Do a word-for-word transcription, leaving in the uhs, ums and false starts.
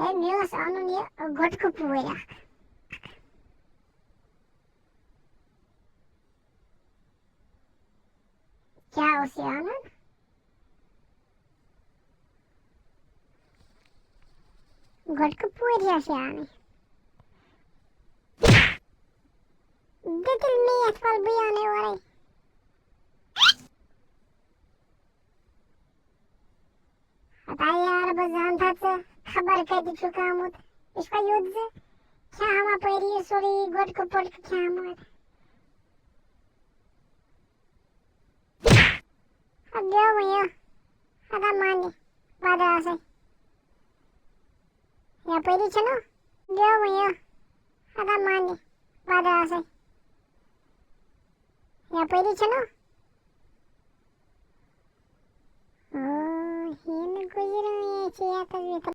ہے، مےٚ اوس اَنُن یہِ گۄٹکہٕ پوٗرۍ اَکھ۔ کیٛاہ اوس یہِ اَنُن؟ گۄٹکہٕ پوٗرۍ ٲس یہِ اَنٕنۍ۔ دِتِل میتھ وَل بہٕ اَنَے اورَے۔ ہتا یار، بہٕ زانہٕ تھا ژٕ خبر کَتہِ چھُکھ آمُت۔ یہِ چھُکھا یُتھ زِ کھٮ۪ہاوان پٲری یہِ سورُے گۄٹکہٕ پۄٹکہٕ کھٮ۪ہمہٕ اَتہِ۔ ہا بیٚہو وۄنۍ یہِ۔ ہتا مانہِ بدراسَے۔ یَپٲری چھِنہٕ۔ بیٚہو وۄنۍ یہِ۔ ہتا مانہِ بدراسَے۔ یَپٲری چھِنہٕ۔ او، ہینہٕ گُزران چھِ یَتَس وِتَس۔